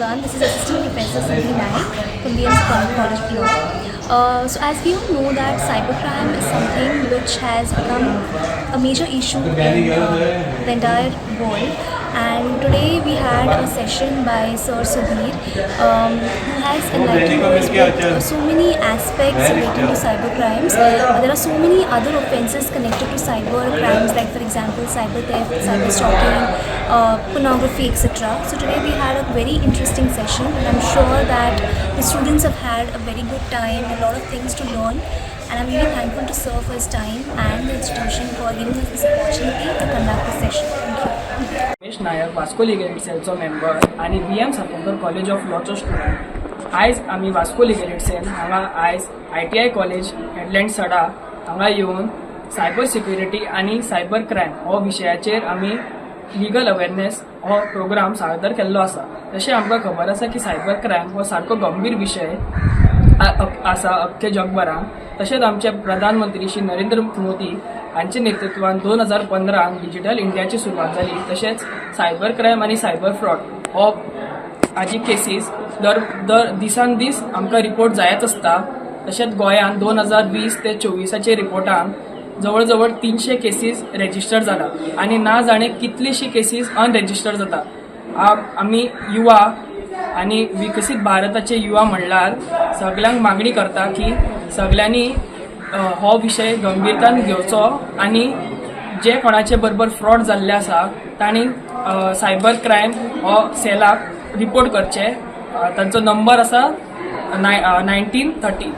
Everyone, this is Assistant Professor Sindhi Naik from BM College of Law. So as we all know that cybercrime is something which has become a major issue in the entire world, and today we had a session by Sir Sudhir, who has enlightened us with so many aspects relating to cybercrimes. There are so many other offenses connected to cyber crimes, like for example cyber theft, cyber stalking, pornography, etc. So today we had a very interesting session, and I'm sure that the students have had a very good time, a lot of things to learn, and I'm really thankful to sir for his time and the institution for giving us this opportunity to conduct this session. Thank you. Ramesh Naik, Vasco legal aid सेलचो member आनी V M Sarpotdar college of लॉचो student. आयज आमी Vasco legal add sale हांगा आयज ITI college, headland सडा हांगा येवन cyber security आनी सायबर क्रायम हो विशयाचेर आमी लिगल अवेरनेस हो प्रोग्राम सादर केल्लो आसा. तशें आमकां खबर आसा की सायबर क्रायम हो सारको गंभीर विशय आसा अख्खे जगभरान. तशेंच आमचे प्रधानमंत्री श्री नरेंद्र मोदी हांच्या नेतृत्वान 2015 डिजिटल इंडियाची सुरवात जाली. तशेंच सायबर क्रायम आनी सायबर फ्रॉड हो हाजी केसीस दर दर दिसान दीस आमकां रिपोर्ट जायत आसता. तशेंच गोंयांत 2020 ते 24आचे रिपोर्टान जवळ जवळ 300 केसीस रेजिस्टर जाला आनी ना जाणे कितलीशी केसीस अनरेजिस्टर जाता. आमी युवा आनी विकसीत भारताचे युवा म्हणल्यार सगल्यांक मागणी करता की सगल्यांनी हो विशय गंभीरतान घेवचो आनी जे कोणाचे बरोबर फ्रॉड जाल्ले आसा तांणी सायबर क्रायम हो सेलाक रिपोर्ट करचे. तांचो नंबर आसा 1930.